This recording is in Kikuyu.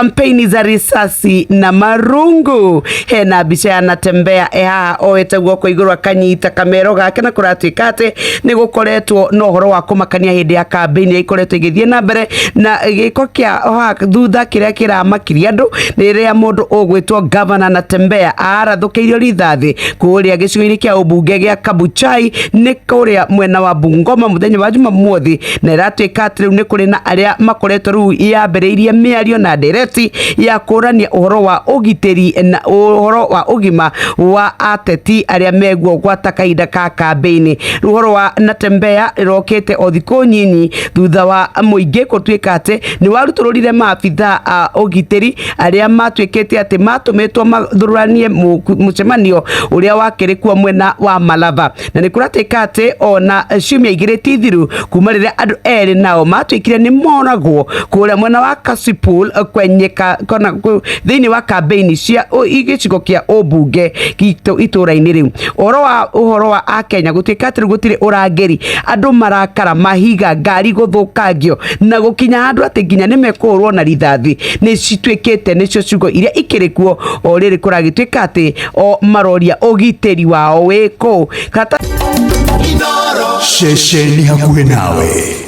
Kampeni za risasi na marungu. Hena mbica ya Natembeya e haha oete guoko igũrũ akanyita kamero gake, na kũratuĩka atĩ nĩ gũkoretwo na ũhoro wa kũmakania hĩndĩ ya kambĩini iria ikoretwo igĩthiĩ na mbere, na gĩko kĩa haha thutha kĩrĩa kĩramakirie andũ nĩ rĩrĩa mũndũ ũgwĩtwo Gavana Natembeya arathũkĩirio rithathi kũrĩa gĩcigo-inĩ kĩa ũmbunge gĩa Kabuchai, nĩ kũrĩa mwena wa Bungoma, mũthenya wa Jumamothi. Na ĩratuĩka atĩ rĩu nĩ kũrĩ na arĩa makoretwo rĩu yambĩrĩirie mĩario na ndereti ya kũrania ũhoro wa ũgitĩri na ũhoro wa ũgima wa ateti arĩa meguo gwata kahinda ka kambĩini. Rĩu ũhoro wa Natembeya ĩrokĩte o thikũ nyinyi thutha wa mũingĩ gũtuĩka atĩ nĩ warutũrũrire maabitha a ũgitĩri arĩa matuĩkĩte atĩ matũmĩtwo mathuranie mũcemanio ũrĩa wakĩrĩ kuo mwena wa Malava. Na nĩ kũratuĩka atĩ ona ciumia 2 ti thiru kuma rĩrĩa andũ erĩ nao matuĩkire nĩ moragwo kũrĩa mwena wa Kasipul kwenyeka kona thĩinĩ wa kambĩini cia gĩcigo kĩa ũmbunge itũra-inĩ rĩu. Ũhoro wa akenya gũtuĩka atĩ rĩu gũtirĩ ũrangĩri, andũ marakara, mahiga, ngari gũthũkangio na gũkinya handũ atĩ nginya nĩ mekũhũrwo na rithathi nĩ cituĩkĩte nĩcio ciugo iria ikĩrĩ kuo. O rĩrĩ kũragĩtuĩka atĩ o maroria ũgitĩri wao wĩkũ kata. Ceceni hakuhĩ nawe.